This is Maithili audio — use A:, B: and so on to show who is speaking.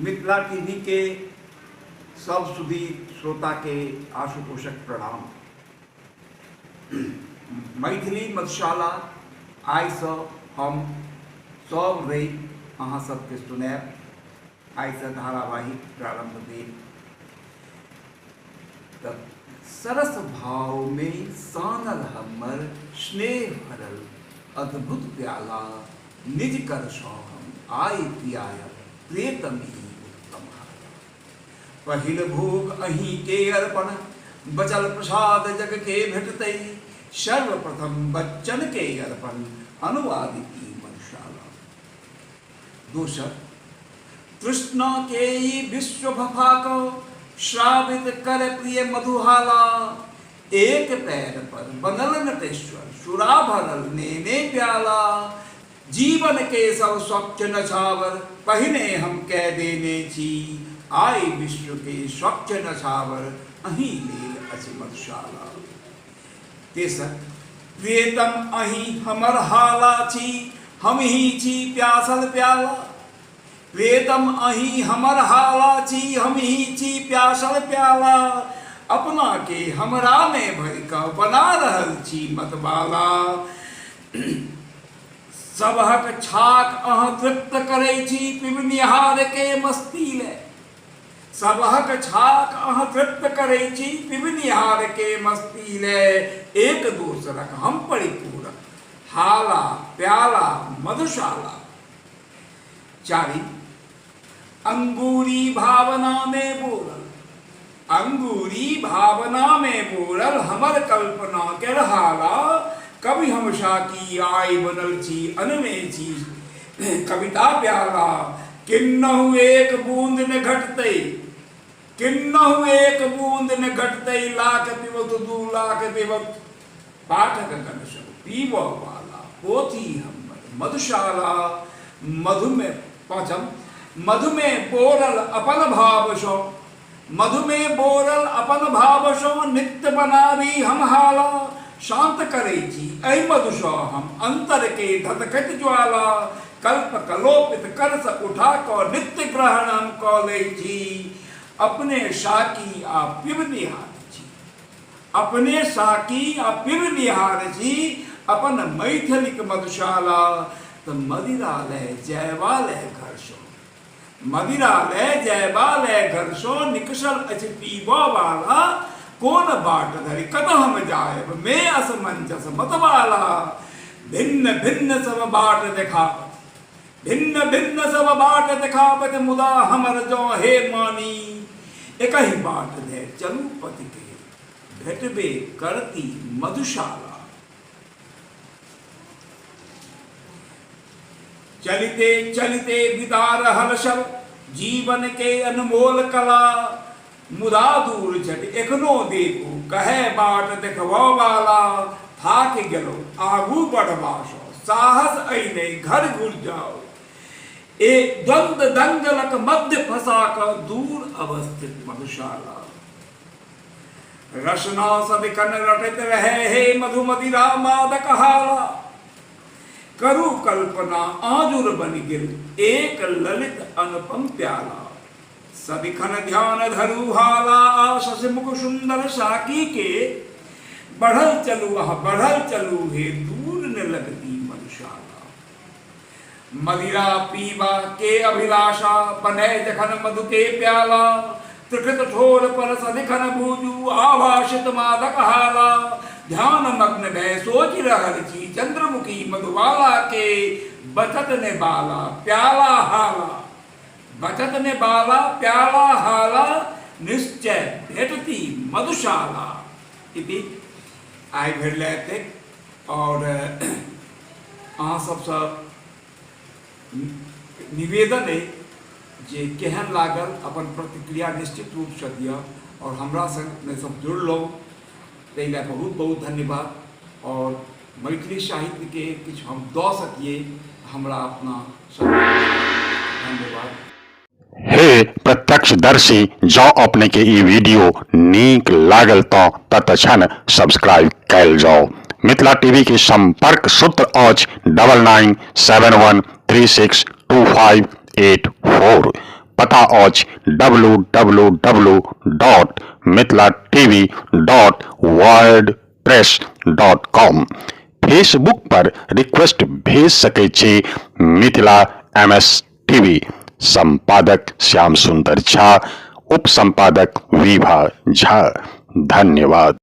A: मिथिला टीवी के सब सुधी श्रोता के आशुतोषक प्रणाम। मैथिली मधुशाला आइसँ हम सब रवि अहाँ सबके सुनायब। आइसँ धारावाहिक प्रारम्भ भेल। तऽ सरस भावमे सानल हमर स्नेह भरल अद्भुत प्याला, निज करसँ हम आइ पियायब प्रियतमी उत्तम हाला। पहिल भोग अहीं के अर्पण, बचल प्रसाद जग के भेटतै, सर्वप्रथम बच्चन के अर्पण, अनुवादित ई मधुशाला। दोसर, तृष्णा के ई विश्व भफा कऽ श्रावित कर प्रिय मधुहाला, एक पैर पर बनल नटेश्वर, सुरा भरल नेने प्याला, जीवन के सब स्वच्छ नछावर पहिने हम कह देने छी, आइ विश्व के स्वच्छ नछावर अहीं लेल अछि मधुशाला। तेसर, प्रियतम अहीं हमर हाला छी, हम ही छी प्यासल प्याला, प्रियतम अहीं हमर हाला छी, हम ही छी प्यासल प्याला, अपना के हमरा में भरि कऽ बना रहल छी मतवाला, सबहक छाक अहाँ तृप्त करै छी पिबनिहार के मस्ती ले, सबहक छाक अहाँ तृप्त करै छी पिबनिहार के मस्ती ले, एक दोसरक हम परिपूरक, हाला प्याला मधुशाला। चारि, अंगूरी भावना में बोलल, अंगूरी भावना में बोलल हमर कल्पना के हाला, कवि हम साकी आइ बनल छी अनने छी कविता प्याला, किन्नहु एक बूंद ने घटतै, किन्नहु एक बूंद ने घटतै, लाख पिबत 2 लाख पिबत, पाठक गण सब पीब वाला, पोथी हमर मधुशाला। मधु में पाँचम, मधु में बोरल अपन भाव सो, मधु में बोरल अपन भाव सो, नित्य बनाबी हम हाला, शांत करै छी एहि मधु सो हम अंतर के धधकैत ज्वाला, कल्प कलोपित कर से उठा कऽ नित्य ग्रहण हम कऽ लै छी, अपने साकी आ पिबनिहार छी, अपने साकी आ पिबनिहार छी, अपन मैथिलीक मधुशाला। तऽ मदिरालय जयवालय घर सो, मदिरालय जयवालय घर सो, निकसल अछि पीबऽ वाला, कोन बाट धरि कतऽ हम जायब मे असमंजस मतवाला, भिन्न भिन्न सब बाट देखाबत, भिन्न भिन्न सब बाट देखाबत, मुदा हमर जँ हे मानी, एकहि बाट धरि चलू पति के भेटबे करती मधुशाला। चलिते चलिते बिता रहल सब जीवन के अनमोल कला, मुदा दूर छथि एखनो देखू कहे बाट देखबऽ वाला, थाक गेलो आगू बढ़बा सँ साहस अइ नहि घर घुर जाओ, ए द्वंद दंगलक मध्य फंसा कऽ दूर अवस्थित मधुशाला। रसना सदिखन रटैत रहे हे मधुमदिरा मादक हाला, करू कल्पना आजुर बनि गेल एक ललित अनुपम प्याला, सदिखन ध्यान धरू हाला आ शशिमुख सुंदर साकी के, बढ़ल चलू अहाँ बढ़ल चलू हे दूर न लगती मधुशाला। मदिरा पीबा के अभिलाषा बने जखन मधु के प्याला, त्रिकृत ठोर पर सदिखन बूझू आभाषित मादक हाला, ध्यान मग्न भय सोच रहल छी चंद्रमुखी मधुबाला के, बचत ने बाला प्याला हाला, बचत ने बाला प्याला हाला, निश्चय भेटती मधुशाला। इति आइ भरि लए एतेक। आओर अहाँ सबसँ निवेदन अइ जे केहन लागल अपन प्रतिक्रिया निश्चित रूपसँ दिअ, आओर हमरा सङ्गमे सब जुड़लहुँ ताहि लए बहुत बहुत धन्यवाद। आओर मैथिली साहित्यके किछु हम दऽ सकियै हमरा अपना सब धन्यवाद।
B: हे प्रत्यक्षदर्शी, जँ अपने के ई वीडियो नीक लागल तँ तत्क्षण सब्सक्राइब कयल जाउ। मिथिला टीवी के संपर्क सूत्र अछि 9971362584। पता अछि www.mithilatv.wordpress.com। Facebook पर रिक्वेस्ट भेज सकै छी मिथिला एम एस टीवी। संपादक श्याम सुंदर झा, उप संपादक विभा झा। धन्यवाद।